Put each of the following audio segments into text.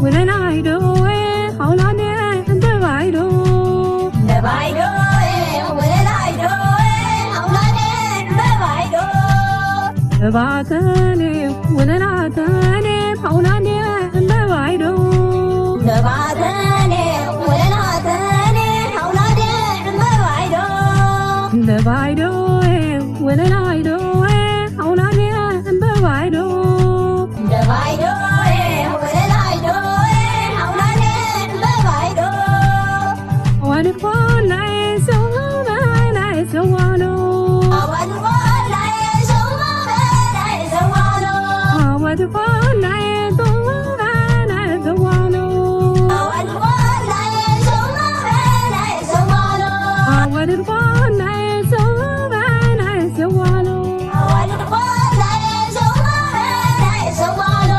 ወለላይዶ፣ ሓውላለ፣ ዕምበባይዶ። ዕምበባይዶ፣ ወለላይዶ፣ ሓውላለ፣ ዕምበባይዶ። ዕምበባተነ፣ ወለላተነ፣ ሓውላለ፣ ዕምበባይዶ። ዕምበባተነ፣ ወለላተነ፣ ሓውላለ፣ ዕምበባይዶ። ዕምበባይዶ፣ ወለላይዶ፣ ሓውላለ፣ ዕምበባይዶ። ዕምበባይዶ፣ ወለላይዶ፣ ሓውላለ፣ ዕምበባይዶ። ኣዋልድ ቆላይ ሰው በላይ ሰዋሎ። ኣዋልድ ቆላይ ሰው በላይ ሰዋሎ። ኣዋልድ ቆላይ ሰው በላይ ሰዋሎ። ኣዋልድ ቆላይ ሰው በላይ ሰዋሎ። ኣዋልድ ቆላይ ሰው በላይ ሰዋሎ። ኣዋልድ ቆላይ ሰው በላይ ሰዋሎ።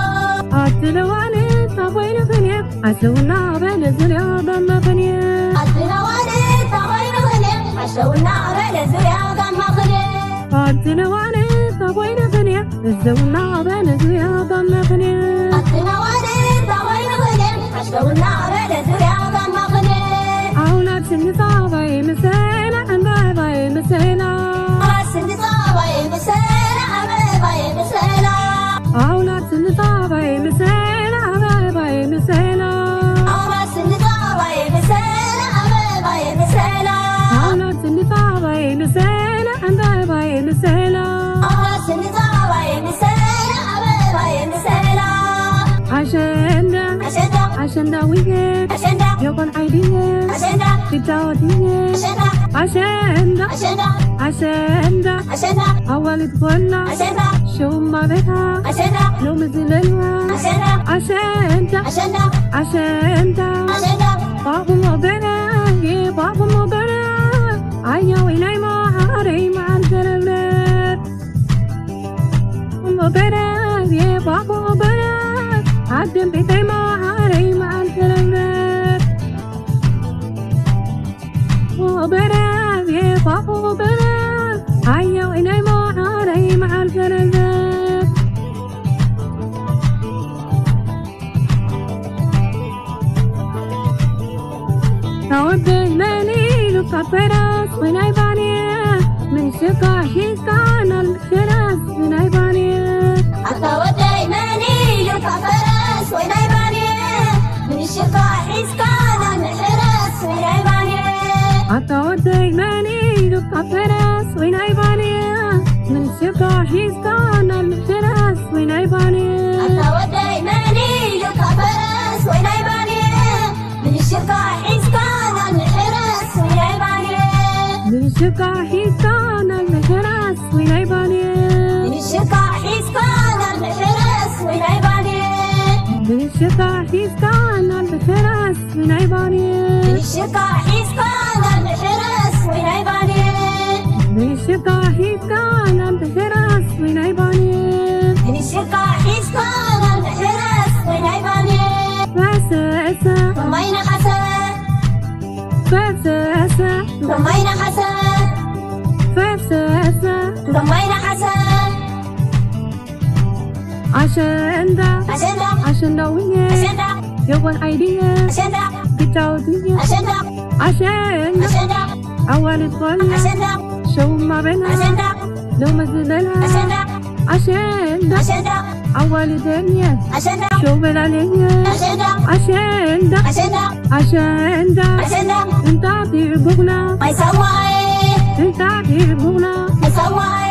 ኣትለዋለ ታቦይነ ፍኔ ኣሰውና በለ ዙርያ ጋማ ፍኔ። ኣትለዋለ ታቦይነ ፍኔ ኣሰውና በለ ዙርያ ጋማ ፍኔ። ኣትለዋለ ታቦይነ ፍኔ ኣሰውና በለ ዙርያ ጋማ ፍኔ። ኣትለዋለ ታቦይነ ፍኔ ኣሰውና በለ ዙርያ ጋማ ፍኔ። ኣውላድ ስኒ ጻባይ ምሰላ ዕምበባይ ምሰላ። ኣውላድ ስኒ ጻባይ ምሰላ ዕምበባይ ምሰላ። ኣውላድ ስኒ ጻባይ ምሰላ ዕምበባይ ምሰላ። ኣውላድ ስኒ ጻባይ ምሰላ ዕምበባይ ምሰላ። ኣውላድ ስኒ ጻባይ ምሰላ ዕምበባይ ምሰላ። ኣውላድ ስኒ ጻባይ ምሰላ ዕምበባይ ምሰላ። ኣሸንዳ ኣሸንዳ ኣሸንዳ ውየ ኣሸንዳ የቆልዓይ ድየ ኣሸንዳ ክጫወት እየ ኣሸንዳ ኣሸንዳ ኣሸንዳ ኣሸንዳ ኣሸንዳ ኣዋልድ ኮና ኣሸንዳ ሸውማ ቤታ ኣሸንዳ ሎሚ ዝለልዋ ኣሸንዳ ኣሸንዳ ኣሸንዳ ኣሸንዳ ኣሸንዳ ባኹሞ ገረ ባኹሞ ገረ ኣያዊ ናይ ማሓረይ መዓል ገረብረ ሞበረ የባቦ በረ ኣደም ቤተይ ማዓረይ መዓል ተረብረ ሞበረ የባቦ በረ ኣያው ኢነይ ማዓረይ መዓል ተረብረ ታወደይ መን ኢሉ ካብ ፈረስ ወይ ናይ ባንየ ምንሽካ ሒዝካ ናብ ምሕረስ ወይ ናይ ባንየ ኣታ ወደይ መን ኢሉ ካብ ፈረስ ወይ ናይ ባንየ ምንሽካ ሒዝካ ናብ ምሕረስ ወይ ናይ ባንየ ኣታ ወደይ መን ኢሉ ካብ ፈረስ ወይ ናይ ባንየ ምንሽካ ሒዝካ ናብ ምሕረስ ወይ ናይ ባንየ ኣታ ወደይ መን ኢሉ ካብ ፈረስ ወይ ናይ ባንየ ምንሽካ ሒዝካ ናብ ምሕረስ ወይ ናይ ባንየ ምንሽካ ሒዝካ ናብ ምሕረስ ወይ ናይ ባንየ ምንሽካ ሒዝካ ናብ ምሕረስ ወይ ናይ ባንየ ምንሽካ ሒዝካ ናብ ምሕረስ ወይ ናይ ባንየ ምንሽካ ሒዝካ ናብ ምሕረስ ወይ ናይ ባንየ ምንሽካ ሒዝካ ናብ ምሕረስ ወይ ናይ ባንየ ምንሽካ ሒዝካ ናብ ምሕረስ ወይ ናይ ባንየ ፈሰሰ ከማይ ነሓሰ ፈሰሰ ከማይ ነሓሰ ፈሰሰ ከማይ ነሓሰ ኣሸንዳ ኣሸንዳ ኣሸንዳ ውየ ኣሸንዳ የጓል ዓይድየ ኣሸንዳ ግጫወትየ ኣሸንዳ ኣሸንዳ ኣሸንዳ ኣዋልድ ጓልና ኣሸንዳ ሸውማ በላ ኣሸንዳ ሎሚ ዝበላ ኣሸንዳ ኣሸንዳ ኣሸንዳ ኣዋልደንየ ኣሸንዳ ሸው በላለየ ኣሸንዳ ኣሸንዳ ኣሸንዳ ኣሸንዳ ኣሸንዳ እንታት ይብጉና ኣይሰማይ እንታት ይብጉና ኣይሰማይ